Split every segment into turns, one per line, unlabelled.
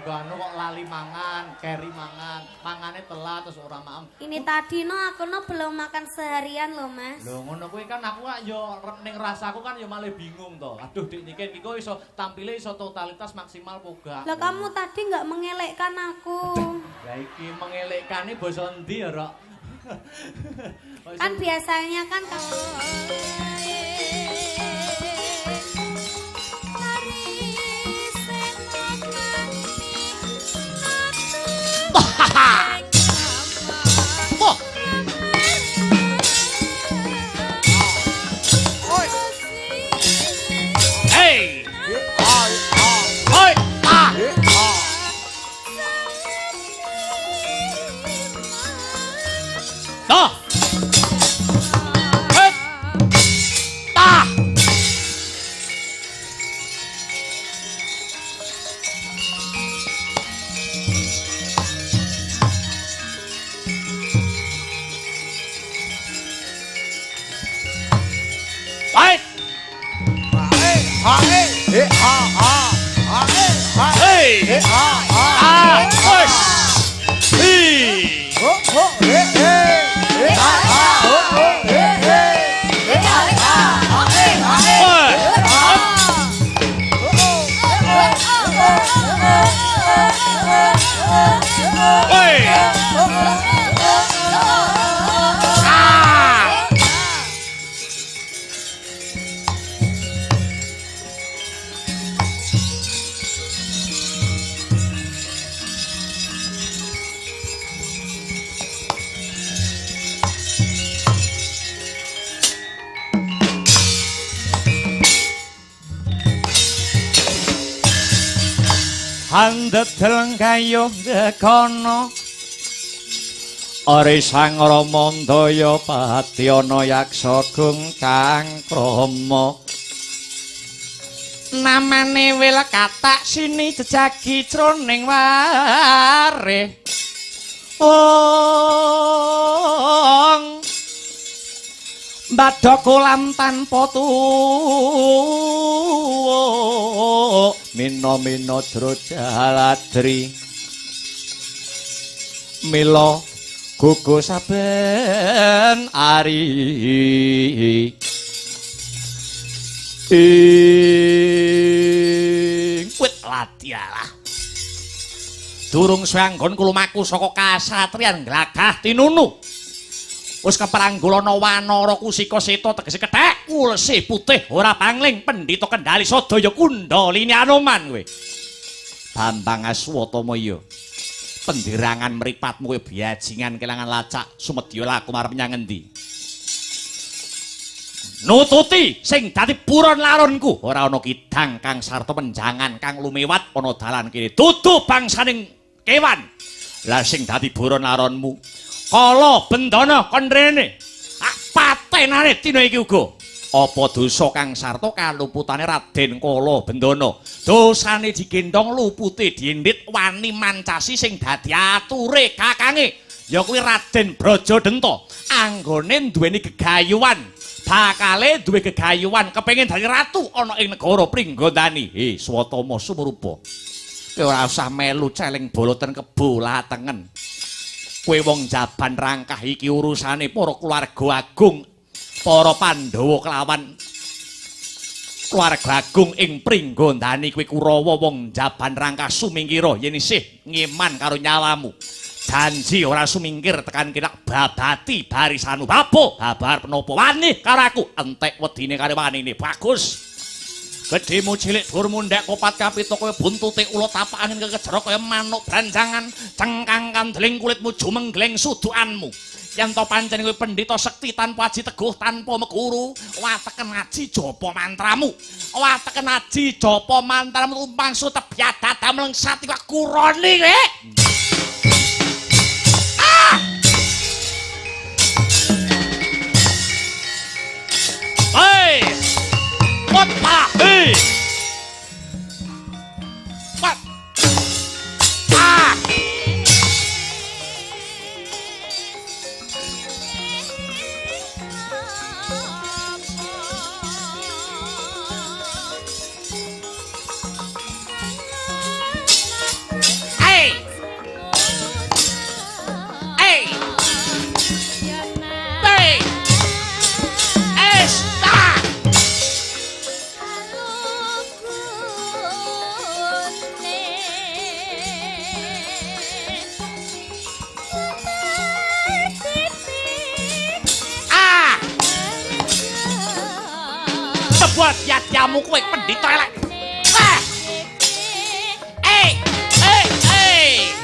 Mergo anu kok lali mangan, keri mangan, mangane telat terus ora maem.
Ini tadi no aku no belum makan seharian loh, Mas.
Lho ngono kuwi kan aku kak yo ning rasaku kan yo malah bingung to. Aduh Dik Niken iki kok iso tampile iso totalitas maksimal apa gak?
Lah kamu tadi nggak mengelekkan aku.
Lah iki mengelekkane basa endi ya, Rok?
Kan biasanya kan kamu
Hey! Hoi! Ah! Toh! Het! Tah! Baik!
Ha eh ha ha ha eh ha
Hey!
eh ha ha
Ah! Wes! Hi!
ho ho eh eh eh ha ha ho ho eh eh eh ha ha ha eh ha eh
Woi! Woi! Ah!
Handedel kayuh gekono Ori Sang Rama Ndaya Patyana Yaksa Gung Kang Krama. Namane wil katak sini jejagi jroning warih. Ong Mbadha kolam tanpa tuwuk, mina-mina jro jaladri. Mila gugu saben ari. Ing wit ladialah. Durung suwe anggon kulumaku saka kasatriyan glagah tinunu. Wis keperanggulana wanara kusika seta tegese kethek ulese putih ora pangling pendhita kendhali sadaya kundalini Anoman kowe. Bambang Aswatama iya. Pendirangan mripatmu kowe biajingan kelangan lacak sumedya laku marep menyang endi? Nututi sing dadi puron laronku ora ana kidang kang sarta menjangan kang lumiwat ana dalan kene dudu bangsaning kewan. Lah sing dadi buron laronmu Kala Bendana kon rene. Ah patenane dina iki uga. Apa dosa kang sarta kaluputane Raden Kala Bendana? Dosane digendhong lupute diendhit wani mancasi sing dadi ature kakange. Ya kuwi Raden Brajadenta. Anggone duweni gegayuhan. Bakale duwe gegayuhan kepengin dadi ratu ana ing negara Pringgondani. He Swatama sumurupa. Kowe ora usah melu celeng boloten kebo latengen. Kowe wong jaban rangkah iki urusane para keluarga agung, para Pandhawa kelawan keluarga agung ing Pringgondani. Kowe Kurawa wong jaban rangkah sumingkira yen isih ngeman karo nyawamu. Janji ora sumingkir tekan kene babati barisanu. Bapo babar penapa wani karo aku entek wedine karo wanine. Bagus. Gedhemu cilik dhuwur mundhak kopat kapita kaya buntute ula tapak angin kekejero kaya manuk branjangan cengkang kandeling kulitmu jumenggleng sudukanmu. Yen to pancen kowe pendhita sekti tanpa aji teguh tanpa meguru, wateken aji japa mantramu. Wateken aji japa mantramu tumpang sutep biadada mlengsat iwak kuroni kowe. Ah! Hei! Opa! Hei! Pat! Ah! Jebol diadyamu kowe pendhita elek. Wah. Eh, eh, eh.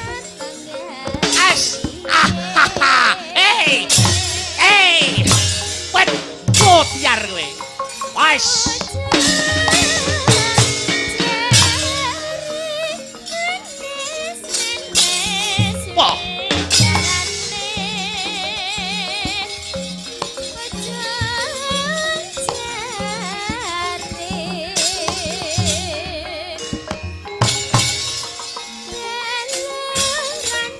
As. Ah, ha, ha. Eh. Eh. Wet biar kowe. Wes. Wah.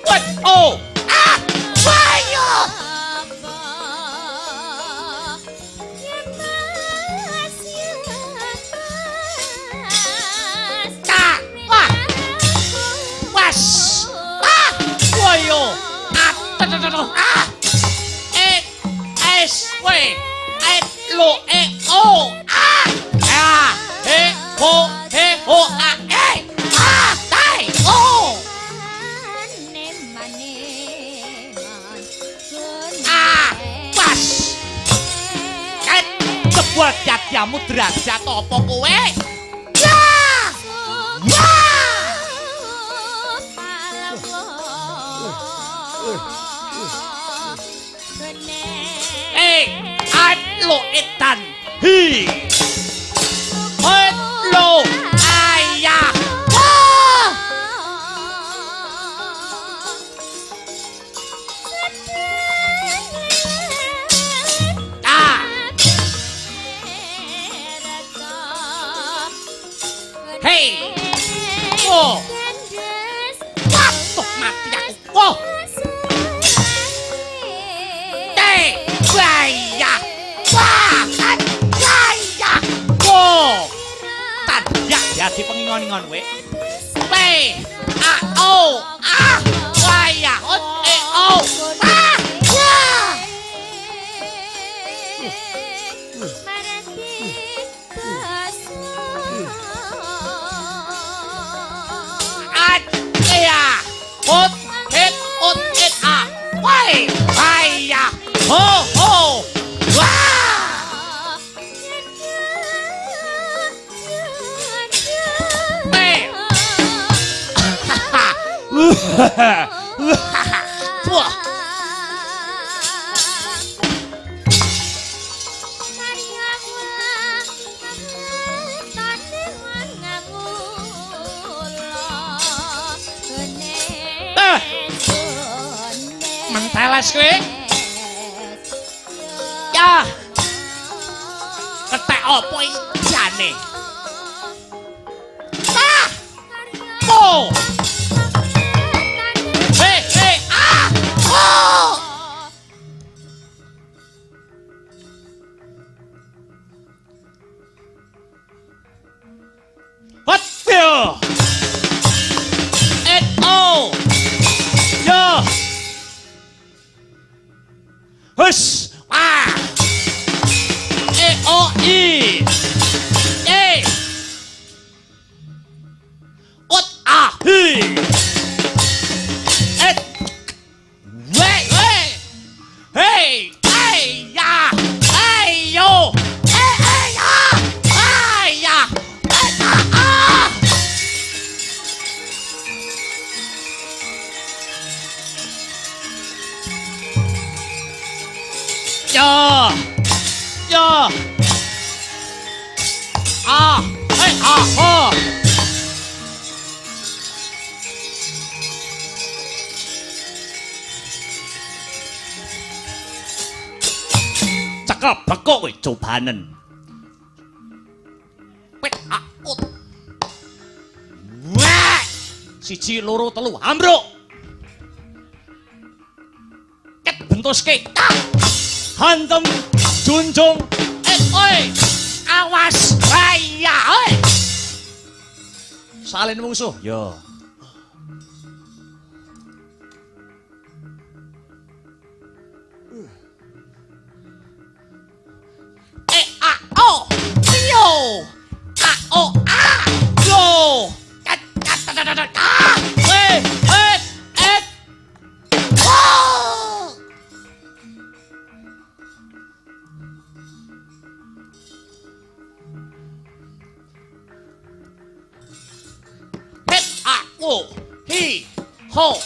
Wet. Oh. Ah. Wayo. Ta. Wah. Was. Ah. Wayo. Ah. Ta ta ta ta. Ah. E. S. W. E. Lo. E. O. A. A. E. O. E. O. A. E. A. Tai. O. Ah. Was. Ket. Jebol diadyamu derajat apa kowe? Ya. Wah. Eh, at lo etan. Hi. Et lo ayah. Wah. Ah. Hei. Oh. Waduh, mati aku. Wah. Te. Waya. Wah. Waya. Wah. Tandak dadi pengingon-ingon kowe. P A O A Waya. O E O. Ah. Wah. A E A. Ot et ot et A. Wai. Waya. Ho ho. Wah. P. Wah. Eh. Menteles kowe. Ya. Ketek apa iki jane? Ah. Po. Hei, hei, ah. Oh. What yo? Et o. Yo. Hus. Ah. E O I. E. Ot A H. Et. W W. Hey, hey ya. Hey yo. E E ya. Hey ya. E A A. Ya. Ya. A. Hey A ho. Cekel bekuk kowe cobanen. Wit a ut. Wah. Siji loro telu ambruk. Ket bentuske. Ah. Hantem junjung. Eh oi. Awas. Waya oi. Salin mungsuh. Yo. E A O. Yo. A O A. Yo. Kat kat tat tat tat. Ah. E E E. Oh. Wo, hi, ho,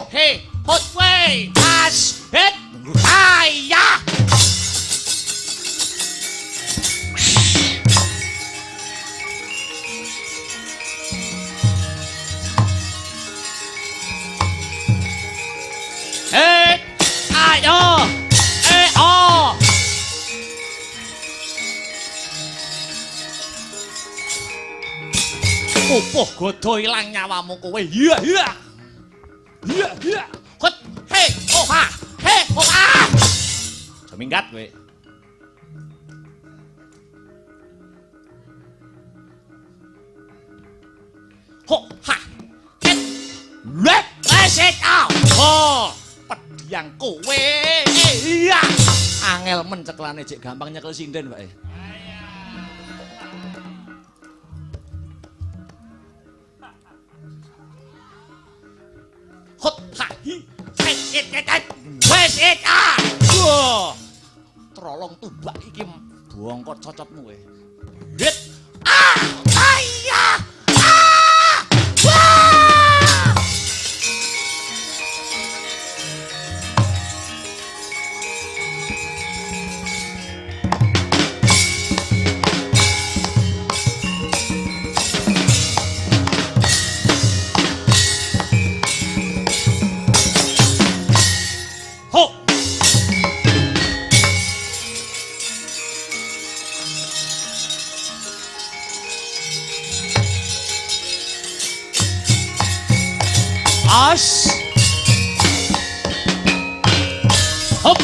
he, hot, way, as, het, ayah. Eh, ayo, eh, oh. Pupuh godho ilang nyawamu kowe. Iya, iya. Iya, iya. Hot, he, oh ha, he, oh ah. Minggat kowe. Ho, ha. Het. Let, leset, ah. Oh. Pedhiang kowe. Iya. Angel men ceklane jek gampang nyekel sinden, Pak. Hot ha hi het het het het wes et ah. Wah. Trolong tumbak iki bongkot cocotmu kowe. Het ah ayah. Ah. Wah. Ho. As. Hop.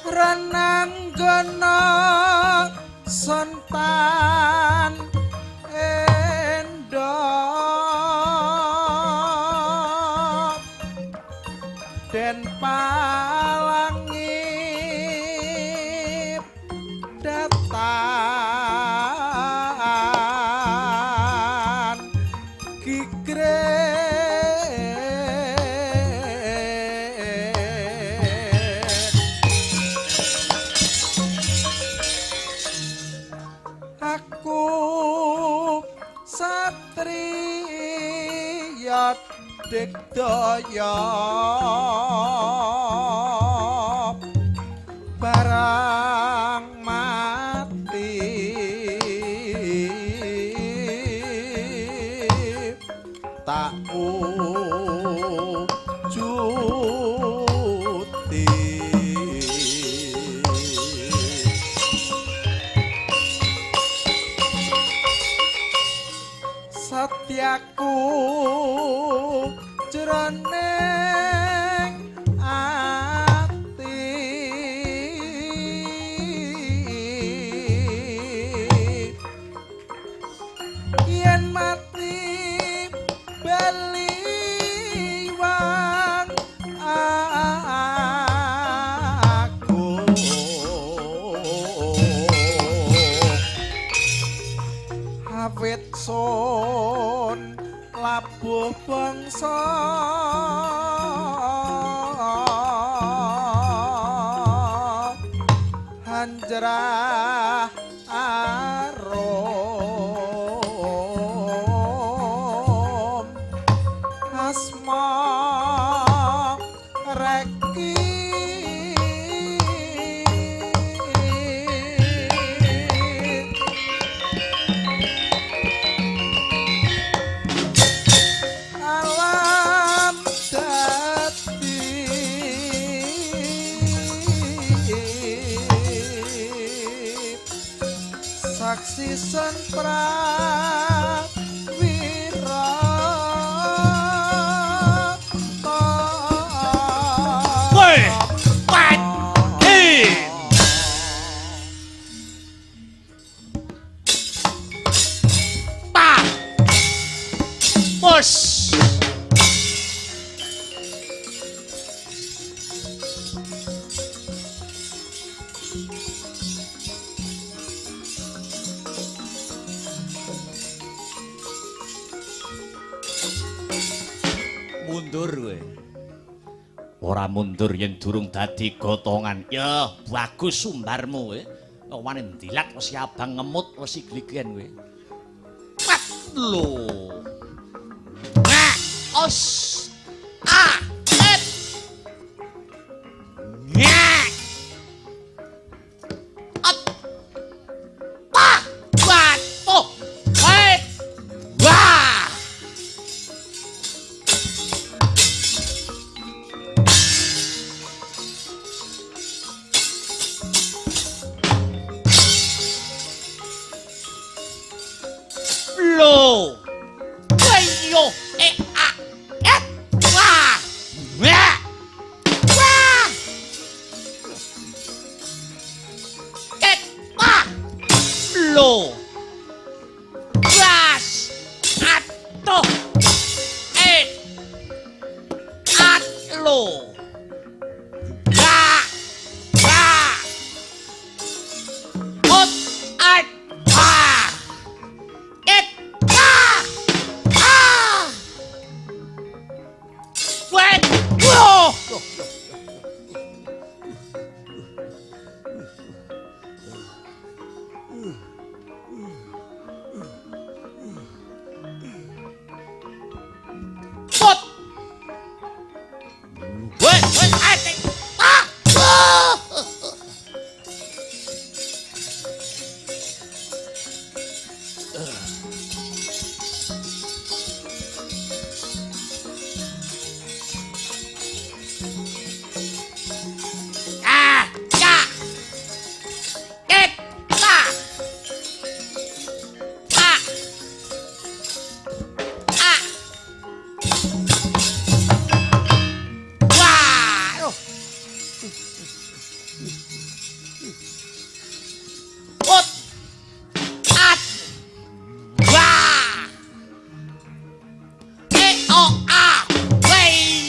Renanggana sontan endok den palangip datan gigre. Aku satriya digdaya barang mati tak wujuti. Satyaku jroning ati yen mati bali wang aku awit sun labuh bangsa hanjrah arum asma reki. Alam dadi saksi sun prawira.
Woi. Pat. Hi. Pa. Bos. Mundur kowe. Ora mundur yen durung dadi gotongan. Ya, bagus sumbarmu kowe. Wani ndilat wesi abang ngemut wesi gligen kowe. Pat. Lho. Nga os a et. Nga. At. Pa. Wa. To. Et. Wa. Lho. Ayo, e a et wa. Wa. Wa. Et wa. Lho. Was. Ato. Et. At lo. Wa. Wa. Ot at wa. Et. Wet. Wo. Pot. Wet, wet, at. Ah. Ah, ya. Et, ta. A. A. Wah. Ot. At. Wah. E o a. W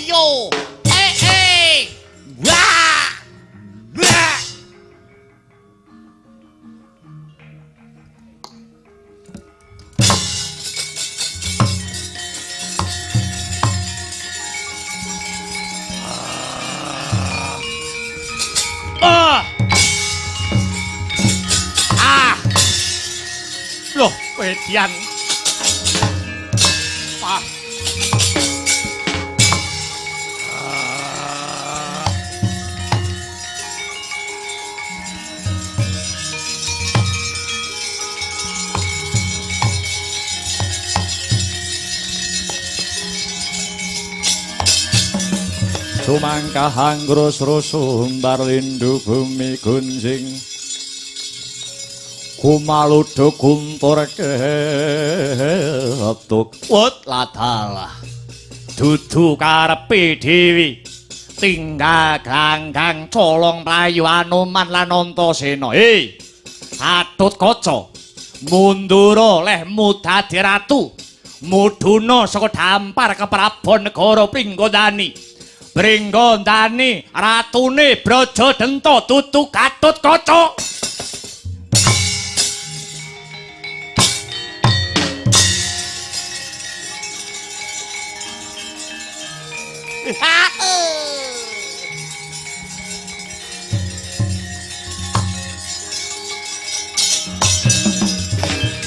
yo. E e. Wah. Wah. Ah. Ah. Loh, wedian. Ah. Sumangkah anggrus sumbar lindu bumi gunjing kumaludu guntur ketuk wut ladalah dudu karepe dewi tinggal ganggang colong mlayu Anoman lan Antasena. Hei Gatotkaca mundura lehmu dadi ratu mudhuna saka dampar keprabon negara Pringgondani. Pringgondani ratune Brajadenta dudu Gatotkaca.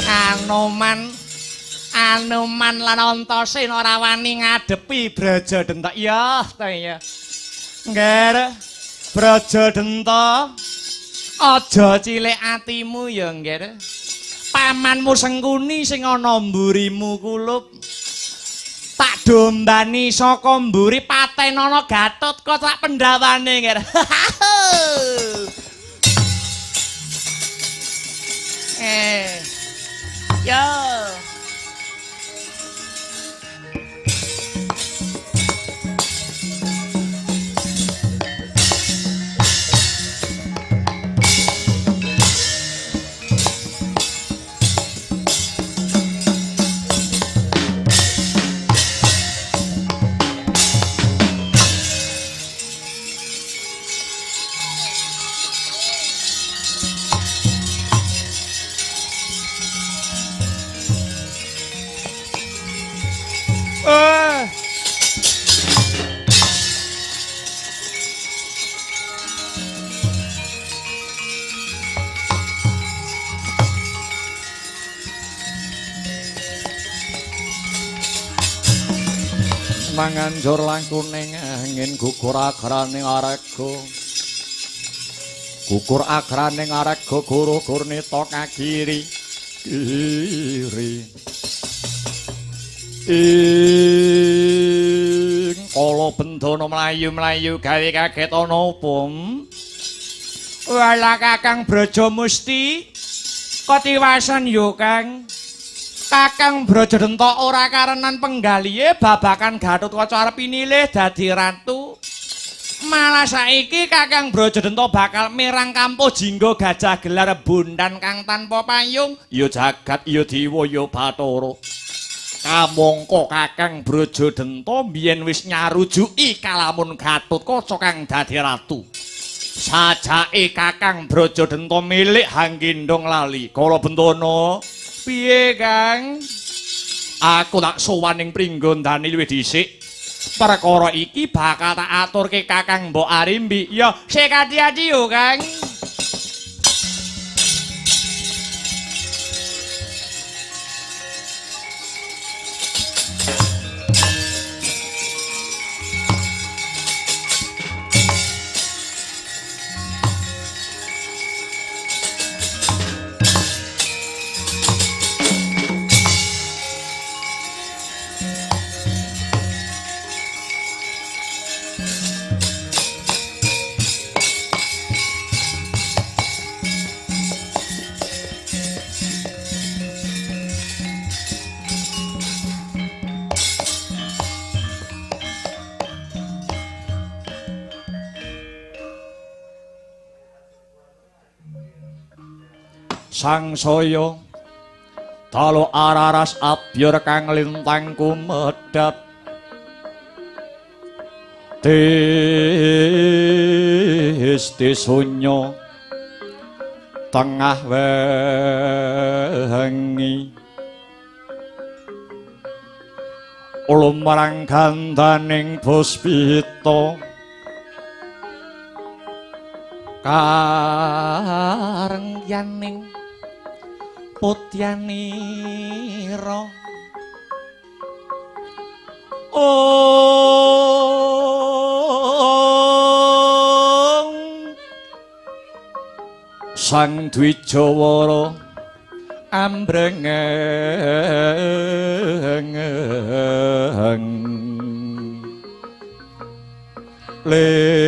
Anoman Anoman lan Antasena ora wani ngadepi Brajadenta. Ya, ta ya. Ngger, Brajadenta, aja cilik atimu ya, Ngger. Pamanmu Sengkuni sing ana mburimu kulup. Tak dombani saka mburi patenana Gatotkaca sak pendawane, Ngger. Yo. Manganjur langkuning angin gugur agraning arega. Gugur agraning arega guru gurnita kagiri. Kiri. Ing kala bendana mlayu-mlayu gawe kaget ana apa?
Walah Kakang Brajamusti, ketiwasan yo Kang. Kakang Brajadenta ora karenan penggalihe babakan Gatotkaca arep pinilih dadi ratu. Malah saiki Kakang Brajadenta bakal mirang kampuh jingga gajah gelar bondan kang tanpa payung.
Ya jagat, ya dewa, ya bathara. Kamangka Kakang Brajadenta biyen wis nyarujuki kalamun Gatotkaca kang dadi ratu. Sajake Kakang Brajadenta milik Hanggendong lali. Kala bentana
piye Kang?
Aku tak sowan ing Pringgondani luwih dhisik. Perkara iki bakal tak aturke Kakang Mbok Arimbi.
Ya, sik ati-ati yo Kang.
Sangsaya dalu araras abyor kang lintang kumedhap Disti sunya tengah wengi lumrang gandaning puspita karengyaning putyanira. Ong Sang Dwijawara ambrengeng lir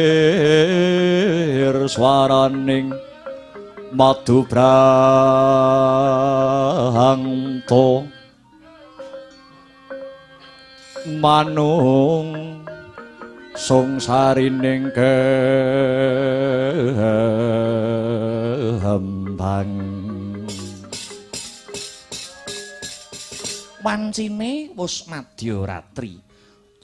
swaraning madu brangta manung sungsarining kembang.
Wancine wis madyaratri.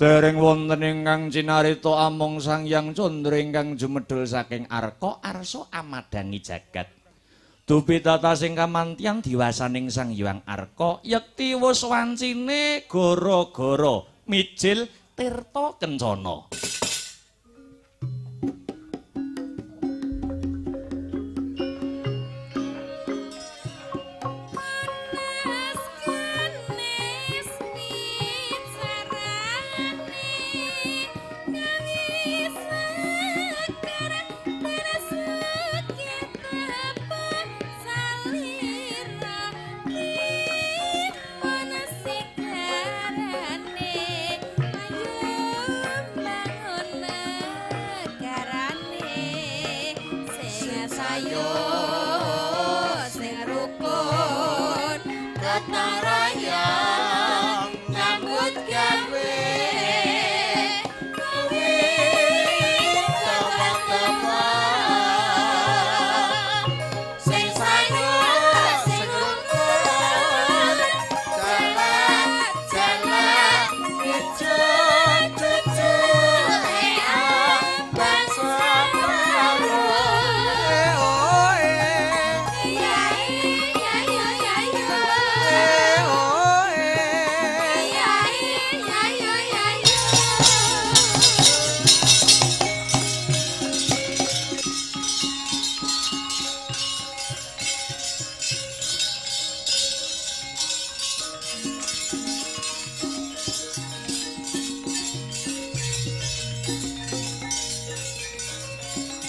Dereng wonten ingkang cinarita amung Sang Hyang Candra ingkang jumedhul saking
arka arsa amadhangi jagat. Dupi tatasing kamantiyan diwasaning Sang Hyang Arka yekti wis wancine gara-gara mijil tirta kencana.
Oh,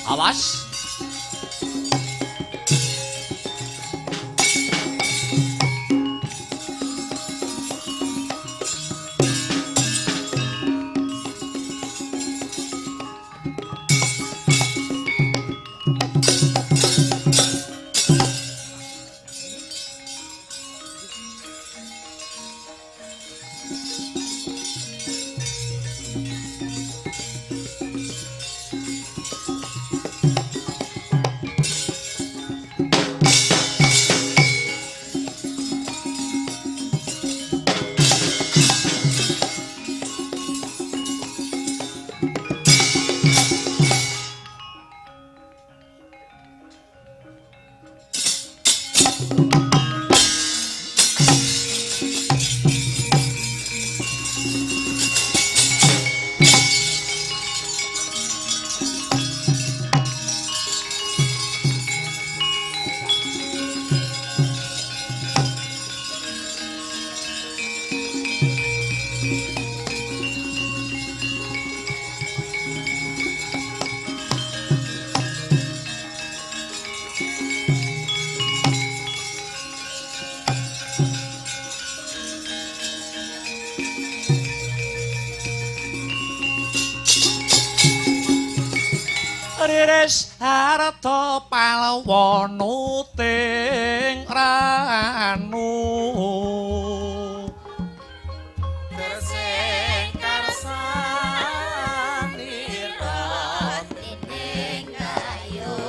Awas. Riris harta palwanuting ranu
Gersing karsanira
Tining kayun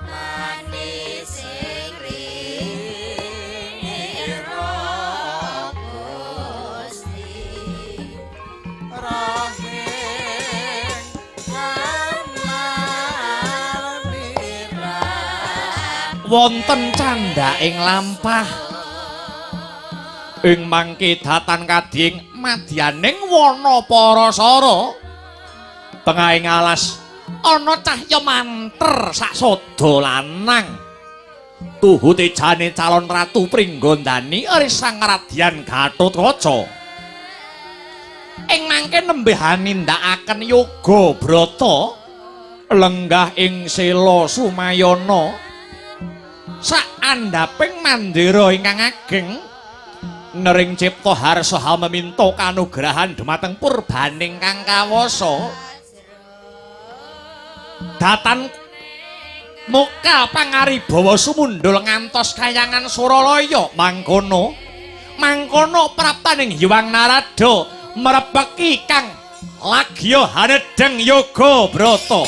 manis ing rira Gusti
Rahing kamal mira
wonten candhaking lampah ing mangke datan kadhing madyaning wana parasara tengahing alas ana cahya manter saksada lanang tuhu tejane calon ratu Pringgondani Sang Radyan Gatotkaca ing mangke nembe hanindakaken yoga brata lenggah ing sela sumayana sak andhaping mandira ingkang ageng nering cipta harsa hameminta kanugrahan dumateng purbaning kang kawasa datan muka pangaribawa sumundhul ngantos kayangan Suralaya mangkono mangkono praptaning Hyang Narada mrepeki kang lagya hanedheng yoga brata.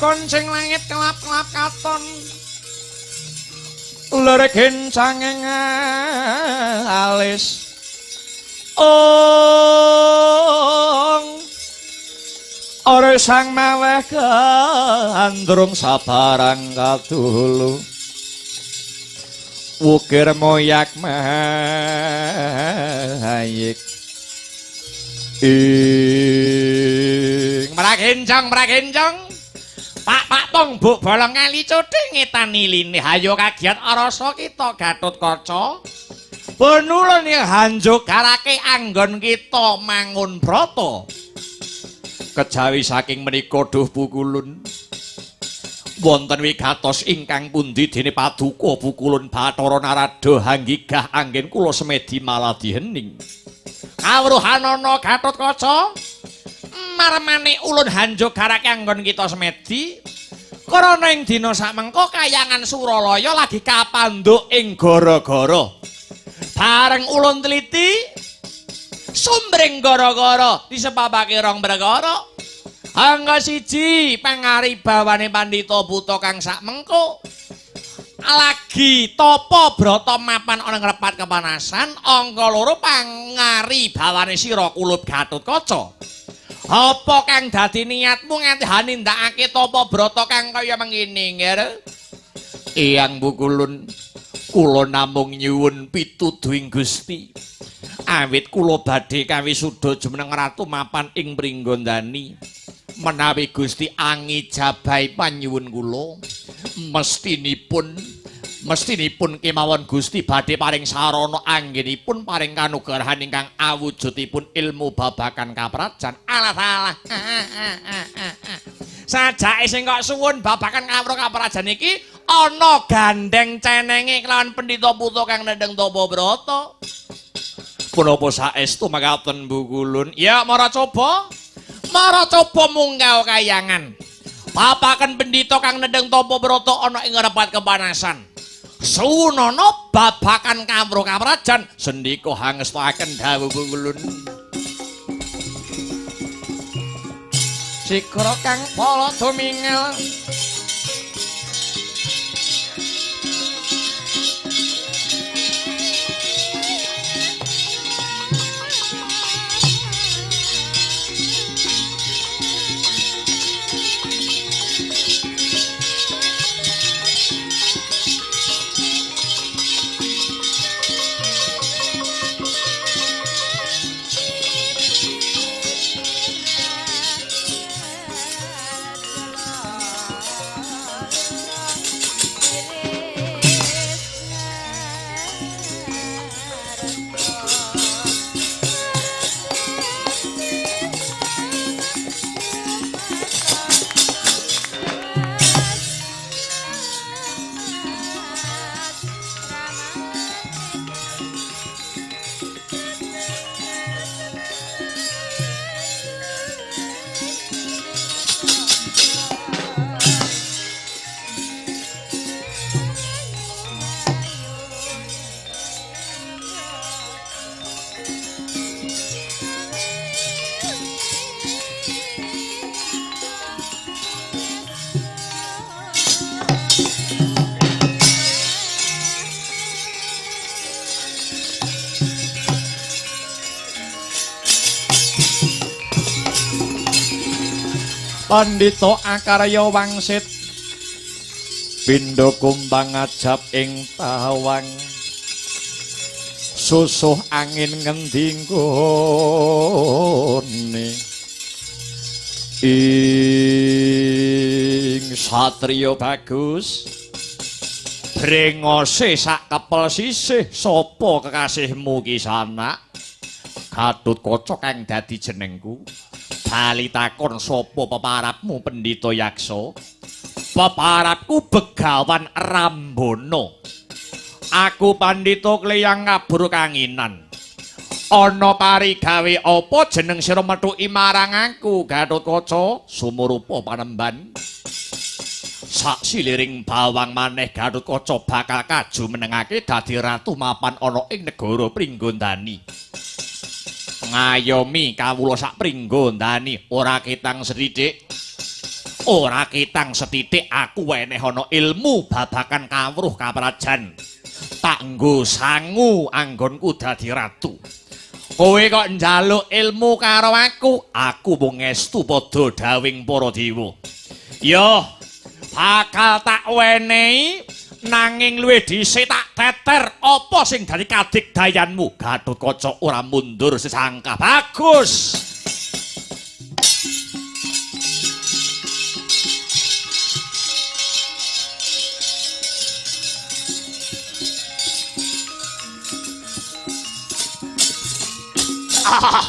Koncing langit kelap-kelap katon lerikin sanging alis ong ora sang maweh gandrung sabarang kadulu wukir moyak mayik ing mrakencong mrakencong Pak Pak tong mbok bolong kali codhe ngetan iline hayo kagiat rasa kita Gatotkaca benulun ing hanjogarake anggon kita mangun brata kejawi saking menika duh pukulun wonten wigatos ingkang pundi dene paduka pukulun Bathara Narada hanggigah anggen kula semedi maladi hening kawruhanana Gatotkaca marmane ulun hanjogarake anggon kita semedi
Krana ing dina sakmengko kayangan Suralaya lagi kapandhuk ing gara-gara. Bareng ulun teliti sumbring gara-gara disebabake rong perkara. Angka siji pangaribawane pandhita buta kang sakmengko lagi tapa brata mapan ana ngrepat kepanasan. Angka loro pangaribawane sira kulup Gatotkaca. Apa kang dadi niatmu nganti nindakake tapa brata kang kaya mengene, Nger? Eyang Bukulun, kula namung nyuwun pituduhing Gusti. Awit kula badhe kawisuda jumeneng ratu mapan ing Pringgondani. Menawi Gusti angijabahi panyuwun kula, mestinipun kemawon Gusti badhe paring sarana anggenipun paring kanugrahan ingkang awujudipun ilmu babagan kaprajan. Alah alah. Sajake sing kok suwun babagan kawruh kaprajan iki ana gandeng cenenge kelawan pendhita putra kang nendheng tapa brata. Punapa saestu makaten Bukulun? Ya mara coba. Mara coba munggah kayangan. Babagan pendhita kang nendheng tapa brata ana ing repat kepanasan. Sunono babakan kawruh kaprajan sendika hangestakaken dawuh Bukulun. Sikra kang pala dumingel Pandhita Akarya wangsit pindha kumbang ajab ing tawang susuh angin ngendi nggone ing satriya bagus brengose sak kepel sisih sapa kekasihmu ki sanak Gatotkaca kang dadi jenengku. Bali takon sapa peparapmu Pendhita Yaksa? Peparapku Begawan Rambana. Aku pandhita kleyang kabur kanginan. Ana parigawe apa jeneng sira methuki marang aku Gatotkaca? Sumurupa panemban. Sak siliring bawang maneh Gatotkaca bakal kaju menengake dadi ratu mapan ana ing negara Pringgondani. Ngayomi kawula sak Pringgondani ora ketang sethithik. Ora ketang sethithik aku weneh ana ilmu babagan kawruh kaprajan. Tak nggo sangu anggonku dadi ratu. Kowe kok njaluk ilmu karo aku? Aku mung ngestu padha dawing para dewa. Yo, bakal tak wenehi nanging luwih dhisik tak teter apa sing dadi kadigdayanmu. Gatotkaca ora mundur sesangka. Bagus. Ah.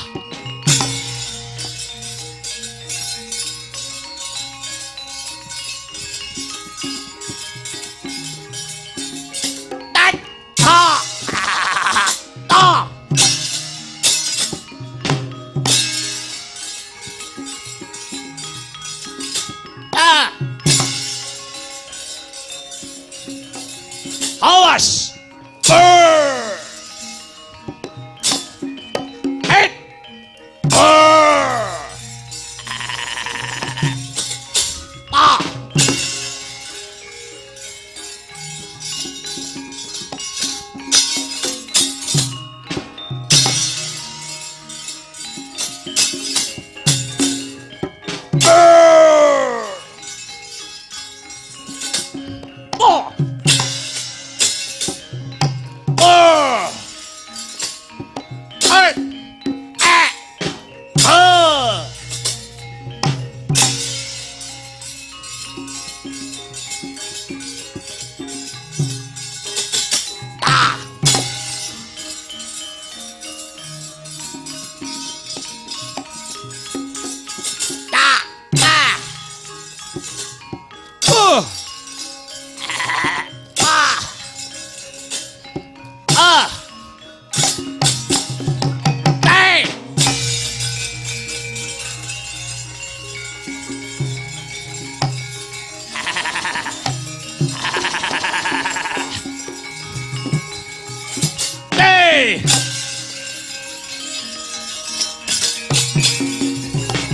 12. 8.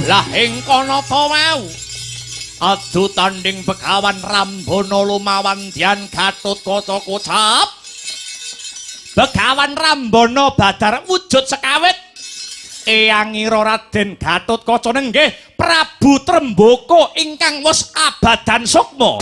Lah ing kono ta wau adu tanding Begawan Rambana lumawandyan Gatotkaca kocap. Begawan Rambana badar wujud sekawit Eyang Ira Raden Gatotkaca nenggih Prabu Trembaka ingkang wis abadan sukma.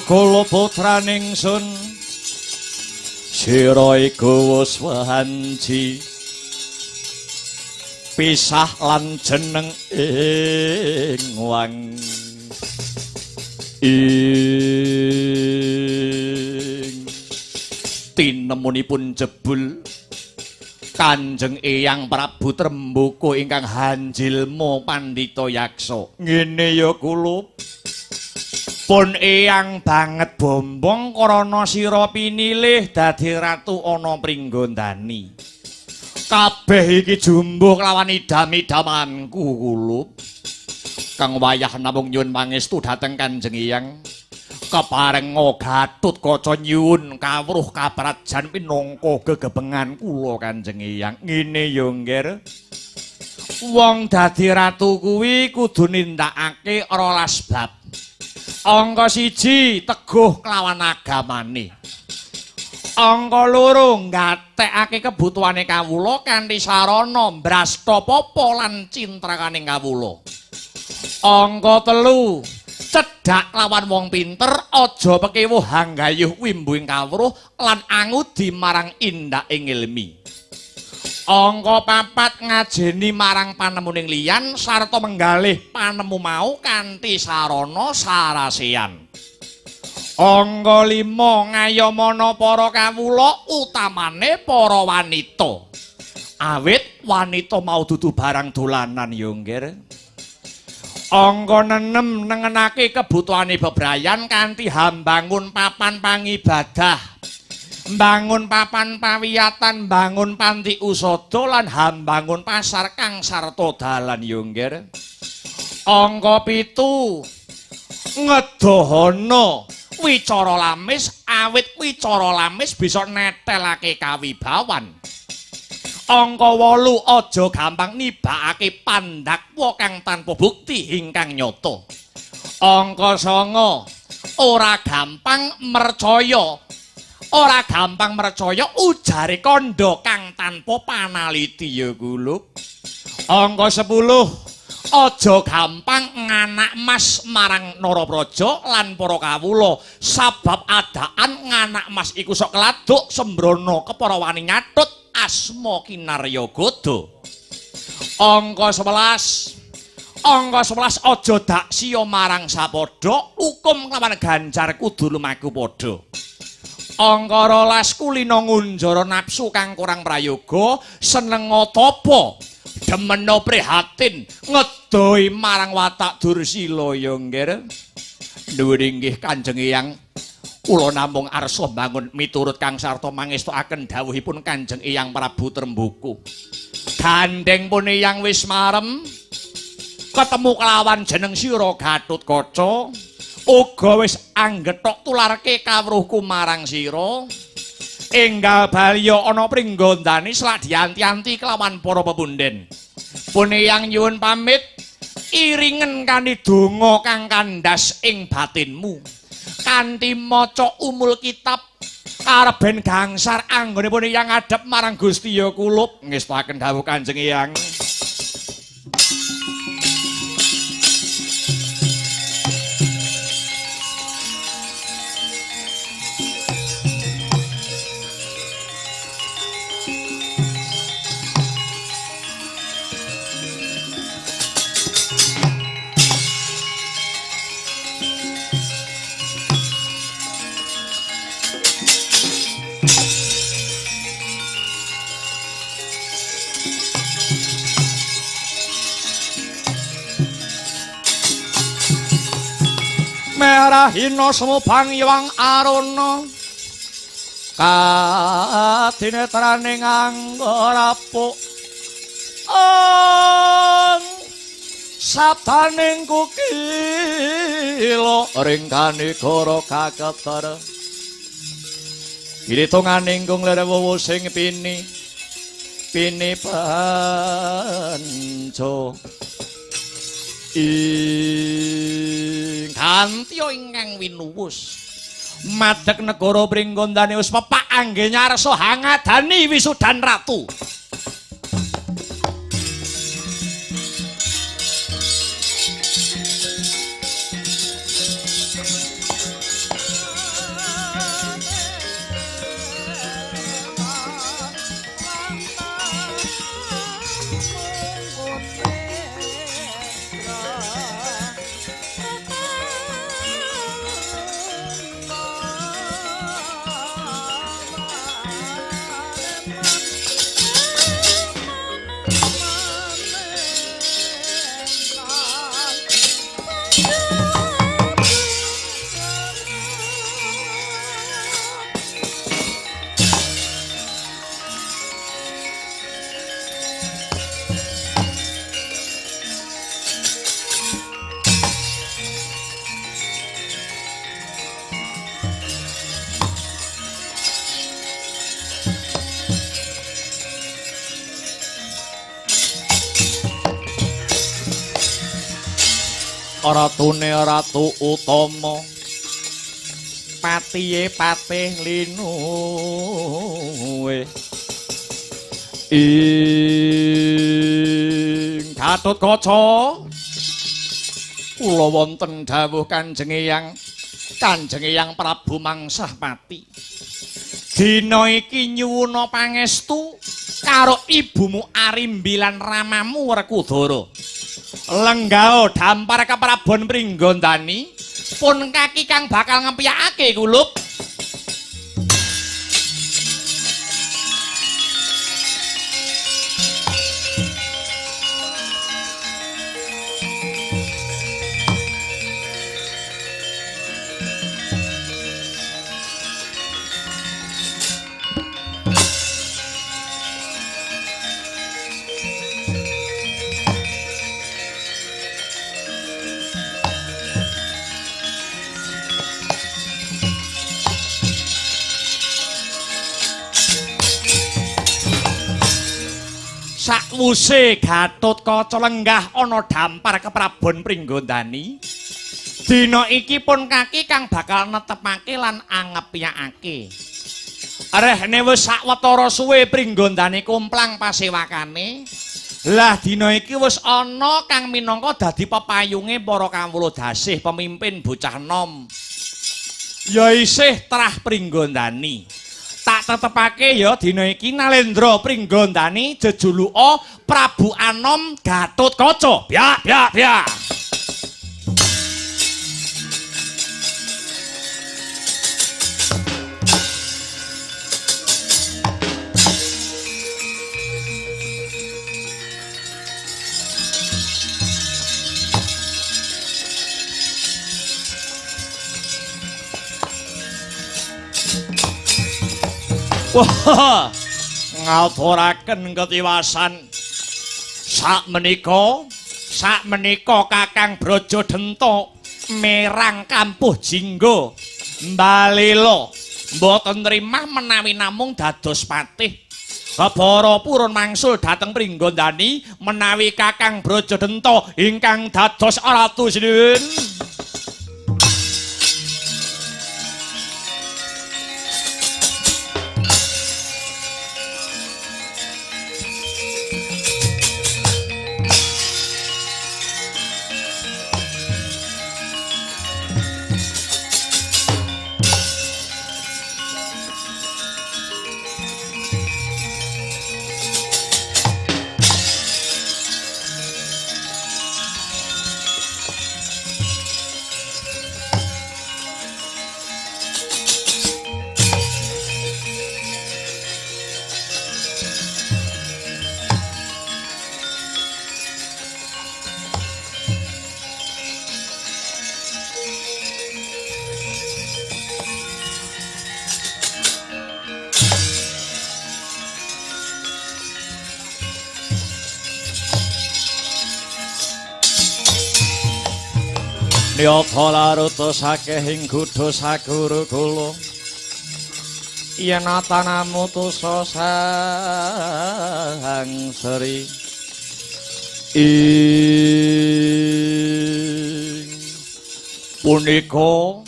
Kula putraning sun sira iku wis wanci pisah lan jeneng ing wang ing tinemunipun jebul Kanjeng Eyang Prabu Trembaka ingkang hanjilma pandhita yaksa. Ngene ya kula pun eyang banget bombong krana sira pinilih dadi ratu ana Pringgondani. Kabeh iki jumbuh kelawan idam-idamanku kulup. Kang wayah namung nyuwun pangestu dhateng Kanjeng Eyang. Keparenga Gatotkaca nyuwun kawruh kaprajan pinangka gegebengan kula Kanjeng Eyang. Ngene ya, Ngger. Wong dadi ratu kuwi kudu nindakake 12 bab. Angka 1 teguh kelawan agamane. Angka 2 nggatekake kebutuhane kawula kanthi sarana mbrasta papa lan cintrakaning kawula. Angka 3 cedhak lawan wong pinter, aja pekewuh hanggayuh wimbuhing kawruh lan angudi marang indaking ilmi. Angka 4 ngajeni marang panemuning liyan sarta menggalih panemu mau kanthi sarana saraseyan. Angka 5 ngayomana para kawula utamane para wanita. Awit wanita mau dudu barang dolanan ya, Ngger. Angka 6 nengenake kebutuhane bebrayan kanthi hambangun papan pangibadah, mbangun papan pawiyatan, mbangun panti usada lan hambangun pasar kang sarta dalan ya, Ngger. Angka 7 ngedohana wicara lamis, awit wicara lamis bisa netelake kawibawan. Angka 8 aja gampang nibakake pandakwa kang tanpa bukti ingkang nyata. Angka 9 ora gampang mercaya. Ora gampang mercaya ujare kandha kang tanpa panaliti ya kulup. Angka 10 aja gampang nganak mas marang Narapraja lan para kawula, sabab adaan nganak mas iku sok keladuk sembrono kepara wani nyatut asma kinarya gada. Angka 11 Angka 11 aja daksiya marang sapadha, hukum kelawan ganjar kudu lumaku padha. Angka 12 kulina ngunjara nafsu kang kurang prayoga, senenga tapa, demena prihatin, ngedoi marang watak dursila ya nggih. Nuwun inggih Kanjeng Eyang. Kula namung arsa mbangun miturut kang sarta mangestokaken dawuhipun Kanjeng Eyang Prabu Tremboko. Gandeng pun Eyang wis marem ketemu kelawan jeneng sira Gatotkaca. Uga wis anggethok tularke kawruhku marang sira. Enggal baliya ana pringgondani selak dianti-anti kelawan para pepunden. Pun Eyang nyuwun pamit, iringen kanthi donga kang kandhas ing batinmu. Kanthi maca umul kitab kareben gangsar anggone pun Eyang ngadhep marang Gusti ya kulup. Ngestokaken dawuh Kanjeng Eyang. Merahina semubang Hyang Aruna kadinetraning angga rapuk ong sabdaning kukila ringkane goro kaketara gilitunganing kung lere sing pini pini panco ing kantya ingkang winuwus madeg negara Pringgondani wis pepak angge nyarsa hangadani wisudan ratu. Ratune ratu utama patihe patih linuwe ing Gatotkaca kula wonten dawuh Kanjeng Eyang. Kanjeng Eyang Prabu mangsah pati dina iki nyuwuna pangestu karo ibumu Arimbi lan ramamu Werkudara. Lenggao dampar keprabon Pringgondani pun kaki kang bakal ngempiyakake kulup. Sakwuse Gatotkaca lenggah ana dampar keprabon Pringgondani, dina iki pun kaki kang bakal netepake lan angepyakake. Rehne wis sawetara suwe Pringgondani komplang pasewakane. Lah dina iki wis ana kang minangka dadi pepayunge para kawula dasih pemimpin bocah nom. Ya isih trah Pringgondani. Tak Tak tetepake ya dina iki Nalendra Pringgondani jejuluka Prabu Anom Gatotkaca. Byak byak byak. Wah, ngaturaken ketiwasan. Sakmenika Kakang Braja Denta merang kampuh jingga mbalela mboten trimah menawi namung dados patih. Para purun mangsul dhateng Pringgondani menawi Kakang Braja Denta ingkang dados ratu sinuwun. Niyata laruta sakehing gudha saguru kula yen atanamu tusa sang sri ing punika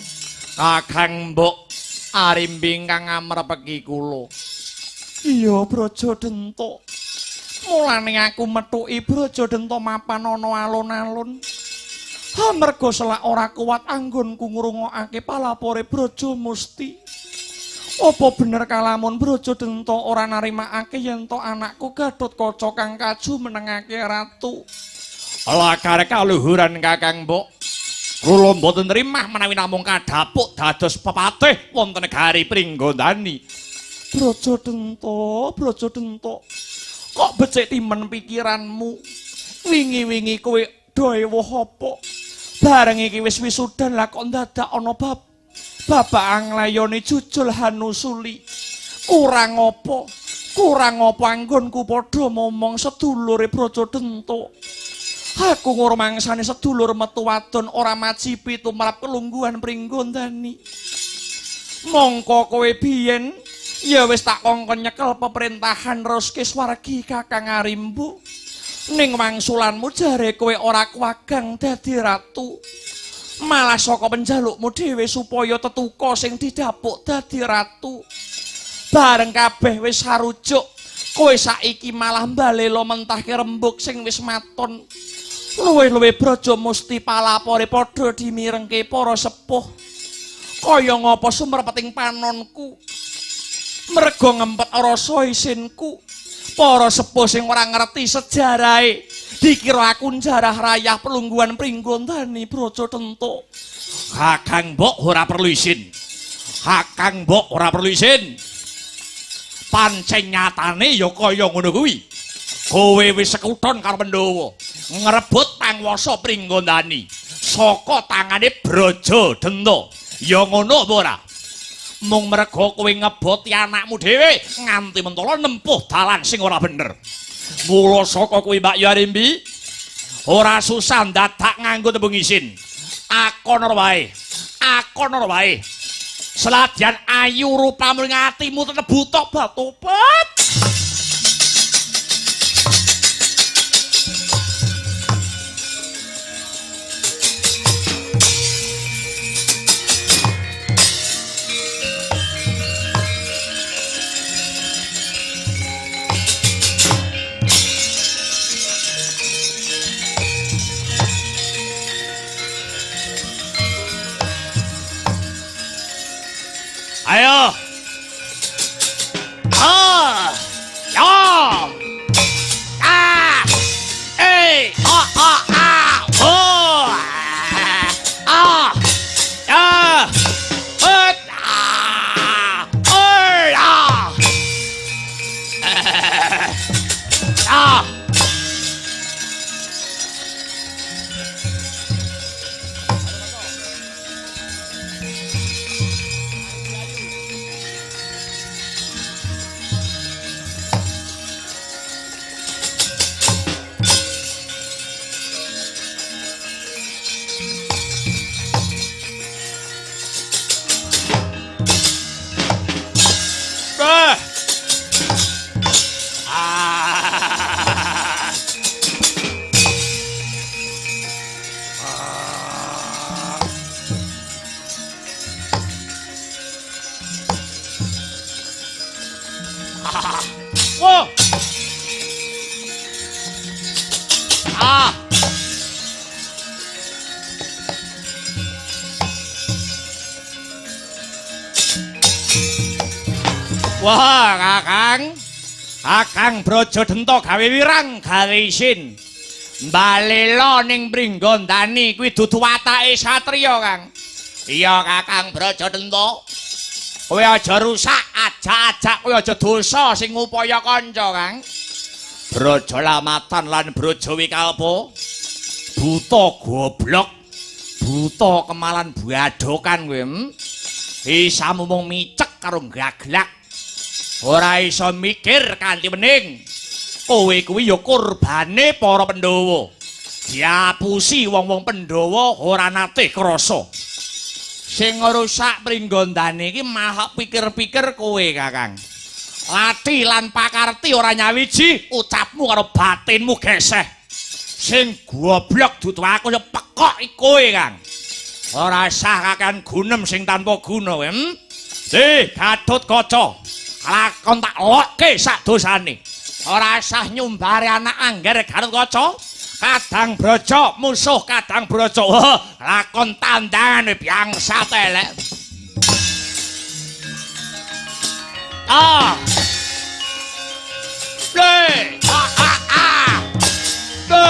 Kakang Mbok Arimbing kang amrepeki kula. Iya Braja Denta, mulane aku methuki Braja Denta mapan ana alun-alun. Mergo selak ora kuat anggonku ngrungokake palapore Braja Musti. Apa bener kalamun Braja Denta ora narimakake yen to anakku Gatotkaca kang kaju menengake ratu? Lakare kaluhuran Kakang Mbok, kula mboten trimah menawi namung kadhapuk dados pepatih wonten negari Pringgondani. Braja Denta, Braja Denta, kok becik timen pikiranmu? Wingi-wingi kowe do ewuh apa? Bareng iki wis wisudan lah kok ndadak ana babak anglayone jujul hanusuli. Kurang apa? Kurang apa anggonku padha momong sedulure Braja Denta. Aku ngrumangsane sedulur metu wadon ora majipi tumrap kelungguhan Pringgondani. Mongko kowe biyen ya wis tak kongkon nyekel peperintahan reske swargi Kakang Arimbu. Ning wangsulanmu jare kowe ora kuwagang dadi ratu. Malah saka penjalukmu dhewe supaya tetuka sing didapuk dadi ratu. Bareng kabeh wis sarujuk, kowe saiki malah mbalela mentahke rembug sing wis maton. Luwih-luwih Braja Musti palapore padha dimirengke para sepuh. Kaya ngapa sumerpeting panonku? Merga ngempet rasa isinku. Para sepuh sing ora ngerti sejarahe dikira aku njarah rayah pelungguhan Pringgondani Braja Denta. Kakang Mbok ora perlu isin. Kakang Mbok ora perlu isin. Pancen nyatane ya kaya ngono kuwi. Kowe wis sekuton karo Pandhawa, ngrebut panguwasa Pringgondani saka tangane Braja Denta. Ya ngono apa ora? Mung merga kowe ngeboti anakmu dhewe nganti mentala nempuh dalan sing ora bener. Mula saka kuwi Mbak Yarimbi ora susah ndadak nganggo tembung isin. Akono wae. Akono wae. Seladyan ayu rupamu ing atimu tetep buta batopet. Ayo.
Wah. Ah. Wah, Kakang. Kakang Brajadenta gawe wirang, gawe isin. Mbalela ning Pringgondani kuwi dudu watake satriya, Kang. Iya, Kakang Brajadenta. Kowe aja rusak, ajak-ajak kowe aja dosa sing ngupaya kanca, Kang. Braja Lamatan lan Braja Wikalpa. Buta goblok. Buta kemalan badokan kowe. Isa mung micek karo gaglak. Ora iso mikir kanthi wening. Kowe kuwi ya kurbane para Pandhawa. Diapusi wong-wong Pandhawa ora nate krasa. Sing ngrusak Pringgondani iki malah pikir-pikir kowe, Kakang. Lati lan pakarti ora nyawiji, ucapmu karo batinmu geseh. Sing goblok dudu aku ya pekok kowe, Kang. Ora sah kakean gunem sing tanpa guna kowe. Dih, Gatotkaca. Lakon tak lokke sak dosane. Ora sah nyumbare anak angger Gatotkaca. Kadang Braja musuh Kadang Braja. Lakon tandangane biangsa telek. Ah. Le. Ah ah ah. Le.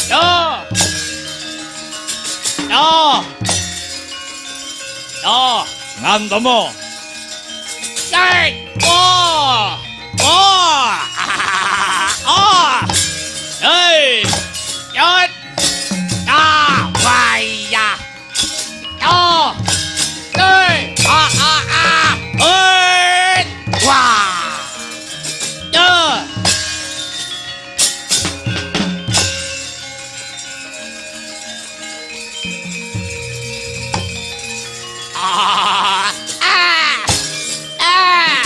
Yo. Yo. Yo, ngantemo. Yai. Oh. Oh. Oh. Hei. Yot. Ah, waya. Yo. Hei. Ah ah ah. Hei. Wah. Yo. Ah. Ah. Ah.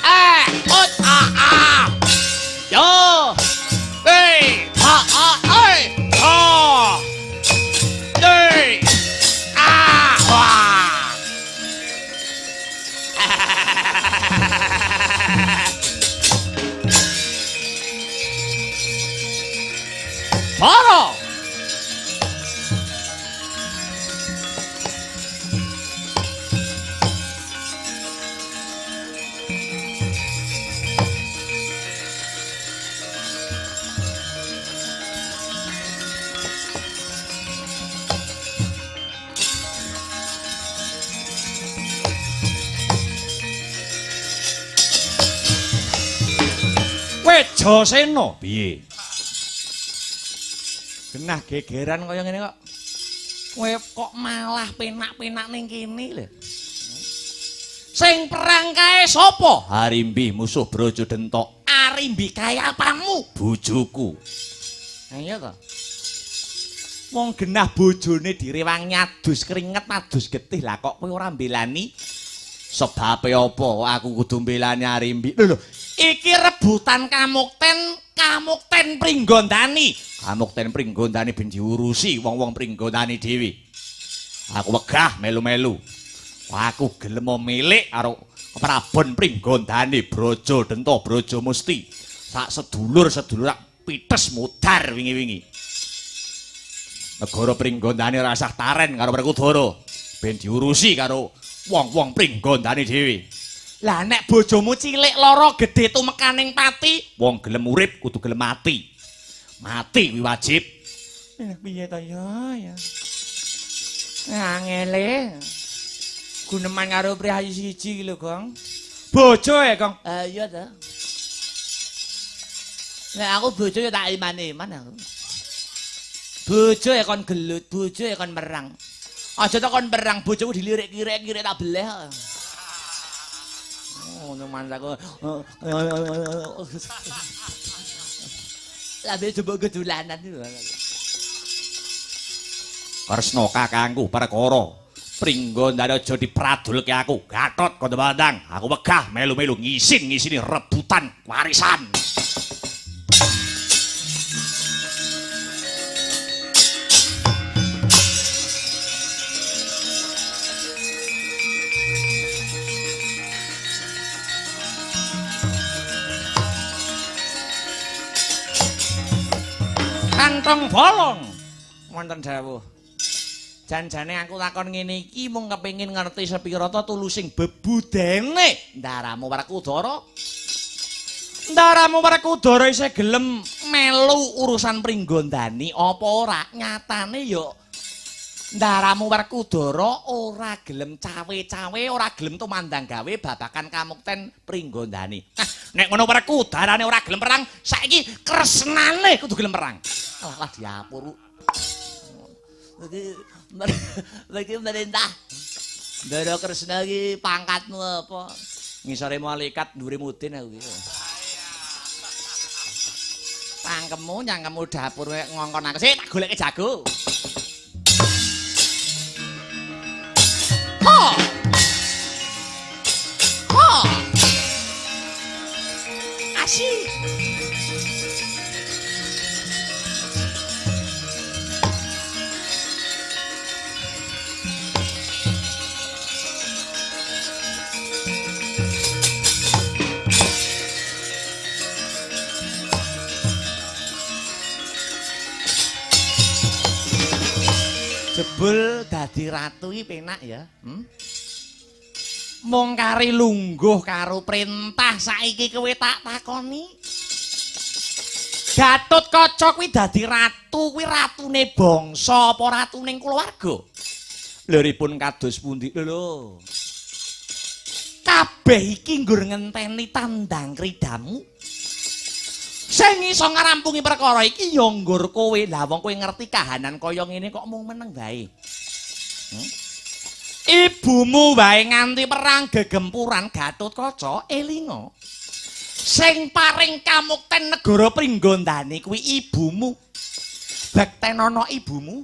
Ah. Ut ah ah. Yo. Hey. Ha ah hey. Ha. Hey. Ah. Wah. Para. Wejasena piye? Genah gegeran kaya ngene kok. Kowe kok malah penak-penak ning kene lho. Sing perang kae sapa? Harimbi musuh Brajadenta. Arimbi kae apamu? Bojoku. Ha iya to. Wong genah bojone direwangi adus keringet, adus getih, lah kok kowe ora mbelani? Sebabe apa aku kudu mbelani Arimbi? Lho lho, iki rebutan kamukten, kamukten Pringgondani. Kamukten Pringgondani ben diurusi wong-wong Pringgondani dhewe. Aku wegah melu-melu. Aku gelem milik karo Prabon Pringgondani Brajadenta Brajamusti. Sak sedulur-sedulur pites mudar wingi-wingi. Negara Pringgondani ora usah taren karo Werkudara. Ben diurusi karo wong-wong Pringgondani dhewe. Lah nek bojomu cilik lara gedhe tumekaning pati, wong gelem urip kudu gelem mati. Mati kuwi wajib. Piye to ya ya. Angele. Guneman karo priyayi siji iki lho, Gong. Bojo e, Gong.
Iya ta. Nek aku bojo ya tak iman-iman aku. Bojo ya kon gelut, bojo ya kon merang. Aja to kon perang, bojoku dilirik-kirik-kirik tak beleh.
Ngono mantaku.
Lambe jebok gedulanan lho.
Kresna kakangku perkara Pringgondani aja dipradulke aku. Gatot Kandha aku wegah melu-melu ngisin-ngisini rebutan warisan.
Kantong bolong. Wonten dawuh. Janjane aku takon ngene iki mung kepengin ngerti sepira ta tulusing bebudene ndaramu Werkudara. Ndaramu Werkudara isih gelem melu urusan Pringgondani apa ora? Nyatane ya ndaramu Werkudara ora gelem cawe-cawe, ora gelem tumandang gawe babakan kamukten Pringgondani. Ah, nek ngono Werkudarane ora gelem perang, saiki kresnane kudu gelem perang. Alah lah diapur.
Iki merintah. Ndara Kresna iki pangkatmu apa?
Ngisore malaikat dhuwure mudin aku iki. Tangkemmu nyangkemmu dapur ngongkon aku sik tak goleke jago. Ho! Ho! Asyik. Jebul dadi ratu iki penak ya. Mung kari lungguh karo perintah saiki kowe tak takoni. Gatotkaca kuwi dadi ratu, kuwi ratune bangsa apa ratune kulawarga? Liripun kados pundi? Lho. Kabeh iki nggur ngenteni tandang kridamu. Sing iso ngrampungi perkara iki ya nggur kowe. Lah wong kowe ngerti kahanan kaya ngene kok mung meneng wae. Ibumu wae nganti perang gegempuran Gatotkaca elinga. Sing paring kamukten negara Pringgondani kuwi ibumu. Bektenono ibumu.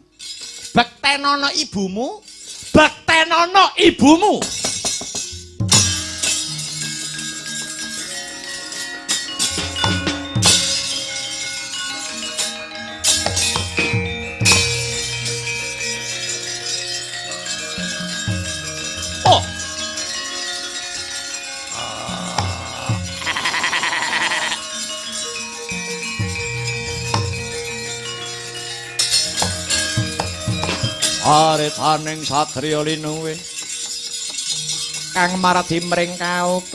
Bektenono ibumu. Bektenono ibumu.
Aretaning satriya linuwih kang maradi mring kautaman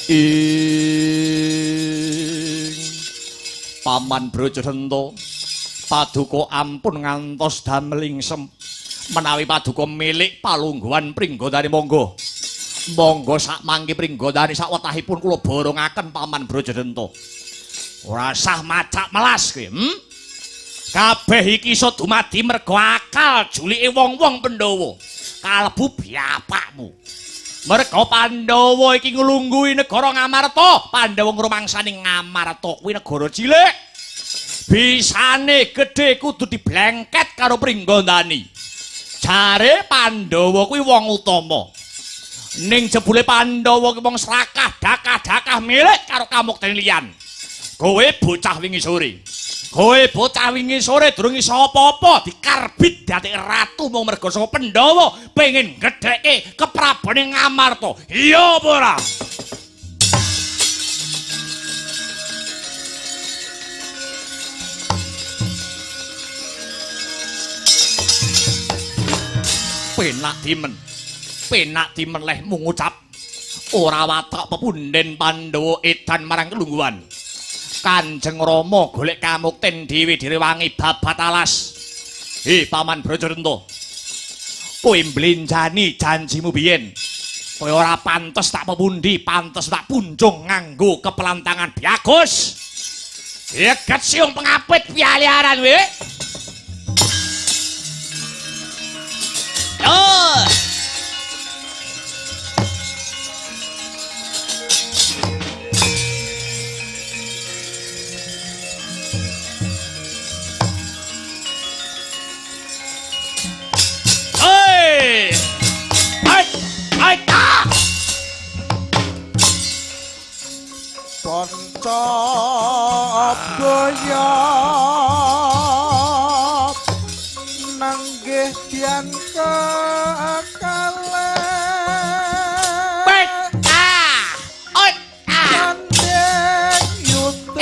ing Paman Brajadenta paduka ampun ngantos damel ingsem menawi paduka milik palungguhan Pringgondani monggo monggo sak mangke Pringgondani sak wetahipun kula borongaken Paman Brajadenta. Ora sah macak melas kowe. Kabeh iki iso dumadi mergo akal julike wong-wong Pandhawa. Kalebu bapakmu. Mergo Pandhawa iki nglungguhi negara Ngamarta, Pandhawa ngrumangsani Ngamarta kuwi negara cilik. Bisane gedhe kudu diblengket karo Pringgondani. Jare Pandhawa kuwi wong utama. Ning jebule Pandhawa kuwi wong srakah, dakah-dakah milik karo kamukten liyan. Kowe bocah wingi sore. Kowe bocah wingi sore durung iso apa-apa dikarbit dadi ratu mung mergo saka Pandhawa pengin gedheke keprabone Ngamarta. Iya apa ora? Penak dimen. Penak dimen leh mung ngucap ora watak pepunden Pandhawa edan marang kelungguhan. Kanjeng Rama golek kamukten dhewe direwangi babat alas. He Paman Brajadenta. Kowe mblenjani janjimu biyen. Kowe ora pantes tak pepundi, pantes tak punjung nganggo kepelantangan Biagus. Leget siung pengapit pialiaran we. Oh.
Panca boyo nanggih dian kekalih
ah ot ah
sanding yuda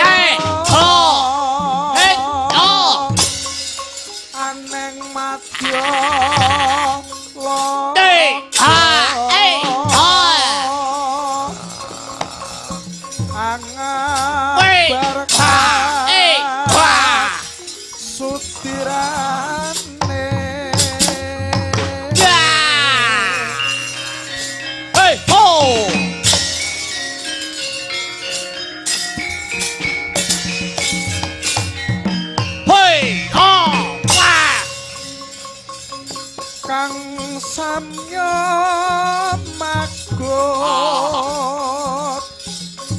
Samya magot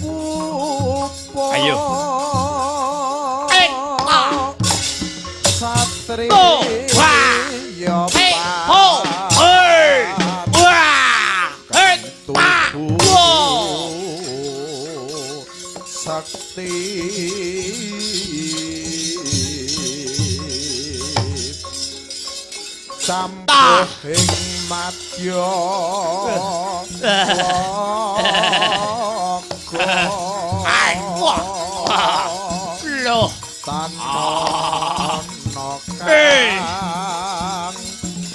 upo.
Ayo.
Satri
yo ho hei wah hei ta
sakti sampuh ing madya
lho
tanpa ana kang
yo.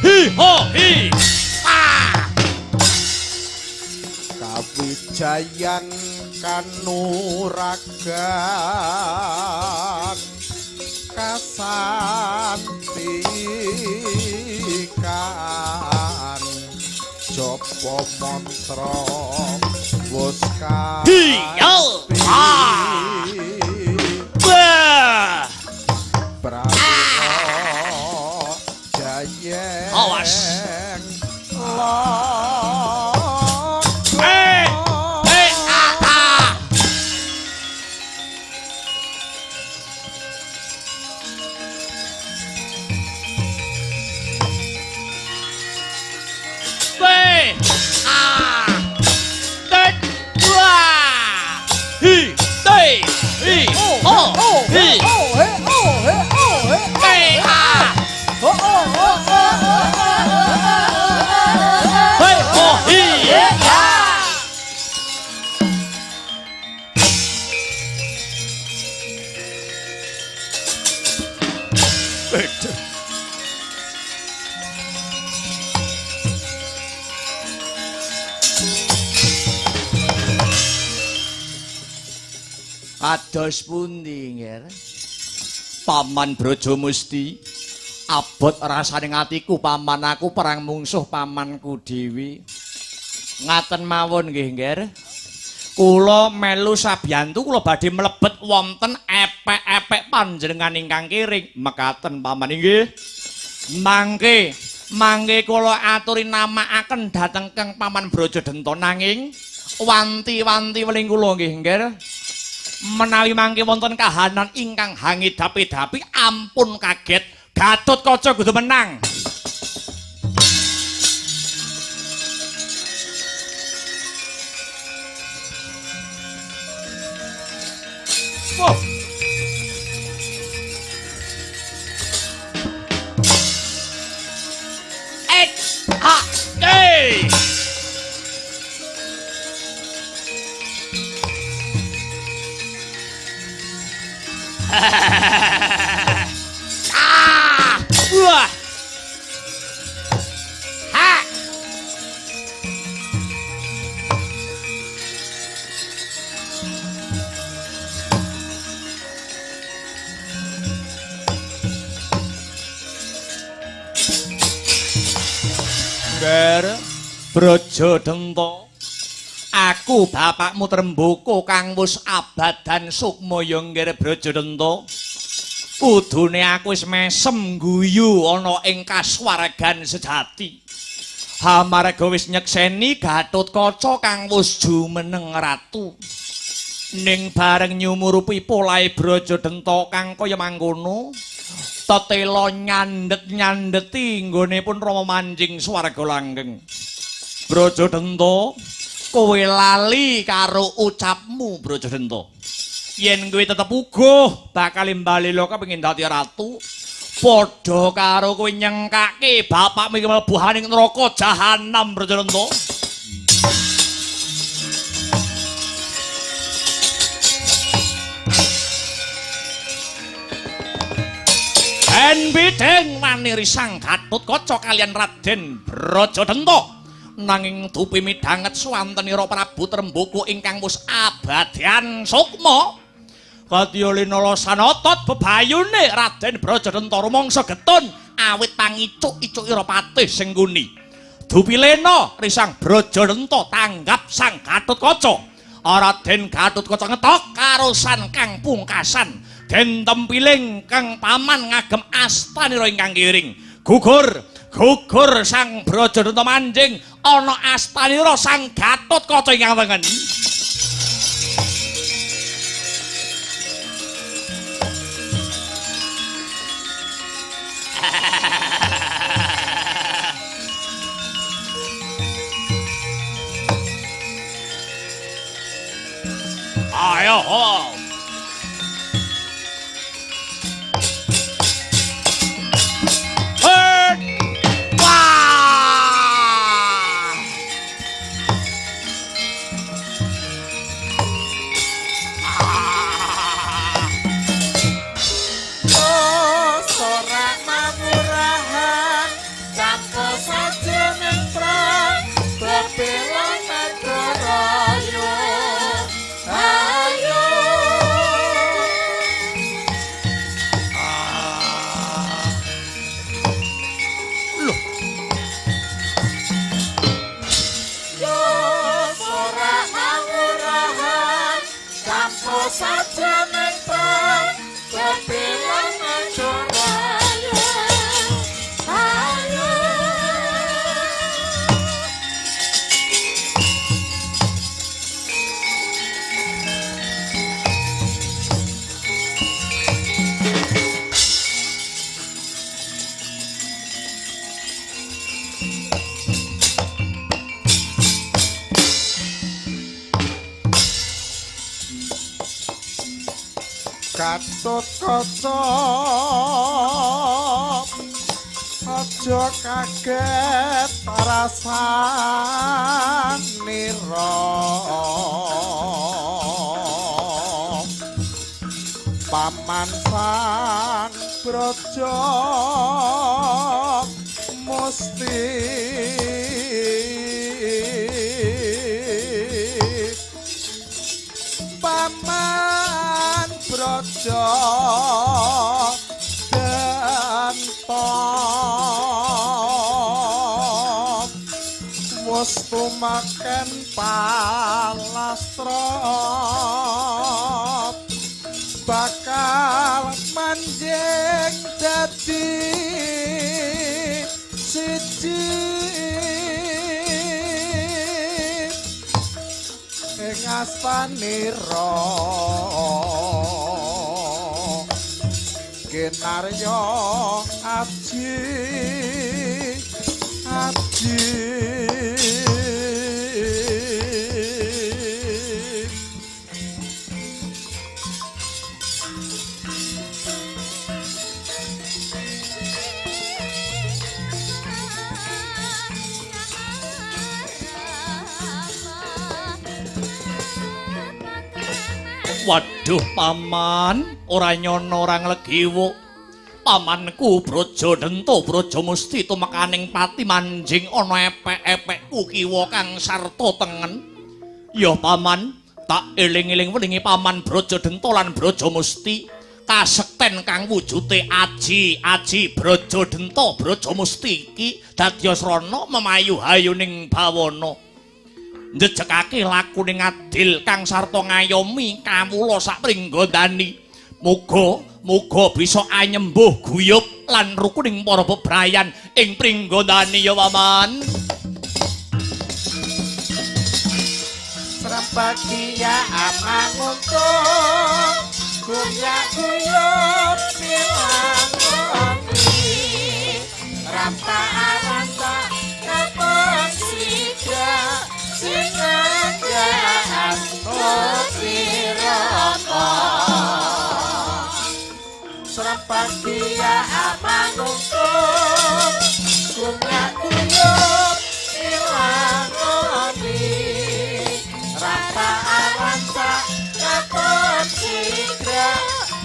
Hi ho hi.
Kawijayan kanuragan kasantikan japa mantra wus
hi yo ah wah
prawira jayeng
awas
Kados pundi, Nger?
Paman Brajamusti, abot rasane atiku paman aku perang mungsuh pamanku dhewe. Ngaten mawon nggih, Nger. Kula melu sabiyantu kula badhe mlebet wonten epek-epek panjenengan ingkang kiring. Mekaten paman inggih. Mangke, mangke kula aturi namakaken dhateng Kang Paman Brajadenta nanging wanti-wanti weling kula nggih, Nger. Menawi mangke wonten kahanan ingkang hangidapi-dapi ampun kaget, Gatotkaca kudu menang. Wah. Et ha hey. Ah! Wah! Ha! Nger Brajadenta, aku bapakmu Tremboko kang wis abadan sukma ya Nger Brajadenta. Kudune aku wis mesem guyu ana ing kasuwargan sejati. Hamarga wis nyekseni Gatotkaca kang wis jumeneng ratu. Ning bareng nyumurupi polahe Brajadenta kang kaya mangkono, tetela nyandet-nyandeti nggone pun Rama manjing swarga langgeng. Brajadenta, kowe lali karo ucapmu Brajadenta. Yen kowe tetep uguh bakal bali loka pengin dadi ratu, padha karo kowe nyengkake bapakmu iki mlebu ning neraka jahanam Brajadenta. En bideng waniri sang Gatotkaca kalian Raden Brajadenta. Nanging dupi midhanget swantenira Prabu Tremboko ingkang wis abadian sukma.
Kadya linalasan otot bebayune Raden Brajadenta rumangsa getun awit pangicuk-icuk ira patih Sengkuni. Dupilena risang Brajadenta tanggap Sang Gatotkaca. Raden Gatotkaca ngetok karosan kang pungkasan. Den tempiling kang paman ngagem astanira ingkang kiring. Gugur, gugur Sang Brajadenta manjing ana astanira Sang Gatotkaca ingkang tengen. Ayo ho.
Gatotkaca aja kaget rasanira paman Sang Braja Musti paman Braja Denta wis tumaken palastra bakal manjing dadi siji ing astanira kinarya aji aji.
Waduh paman, ora nyono ora nglegiwuk. Pamanku Brajadenta Braja Musti tumekaning pati manjing ana epek-epekku kiwa kang sarta tengen. Ya paman, tak eling-eling welingi paman Brajadenta lan Braja Musti kasekten kang wujute aji-aji Brajadenta Braja Musti iki dadi srana memayu hayuning bawana. Njejekake lakune ngadil kang sarta ngayomi kawula sapringgandani. Muga muga bisa anyembuh guyub lan rukuning para bebrayan ing pringgandani ya paman.
Srembagia amanguntung guyak-guyub pilangoni rampa-rampa kapon sigra sinanggaan nusiraka. Srembagia amanguntung guyak-guyub pilangoni rampa-rampa kapon sigra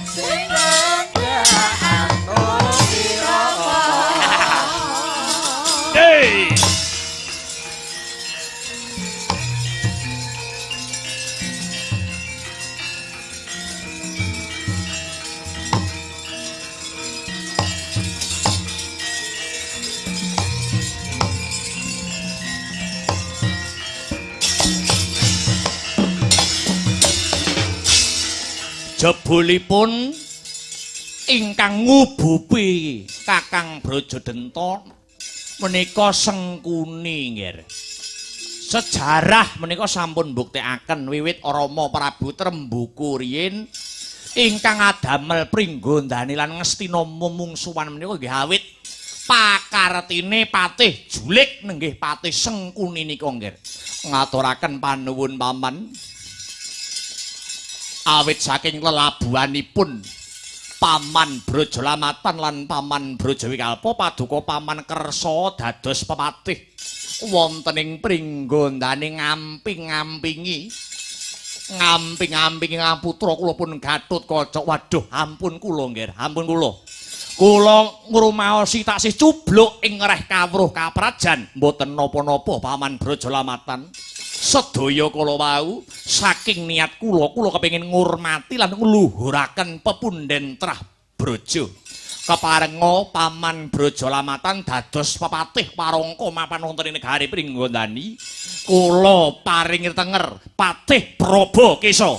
sinanggaan nusiraka.
Hey! Jebulipun ingkang ngubupi Kakang Brajadenta menika Sengkuni nggih. Sejarah menika sampun mbuktekaken wiwit Rama Prabu Trembuku riyin ingkang adamel pringgondani lan ngestina mumungsuhan menika nggih awit pakartine Patih Julik nenggih Patih Sengkuni nika nggih. Ngaturaken panuwun paman. Awit saking lelabuhanipun Paman Brajalamatan lan Paman Brajawikalpa paduka Paman Kersa dados pepatih wonten ing pringgondane ngamping-ngampingi ngamping-ngampingi putra kula pun Gatotkaca. Waduh, ampun kula nggih, ampun kula. Kula ngrumaosi taksih cubluk ing reh kawruh kaprajan, mboten napa-napa Paman Brajalamatan. Sedaya kala wau saking niat kula, kula kepengin ngurmati lan ngluhuraken pepunden trah Braja. Keparenga Paman Brajalamatan dados pepatih warangka mapan wonten ing negari Pringgondani. Kula paring tenger Patih Prabakesa.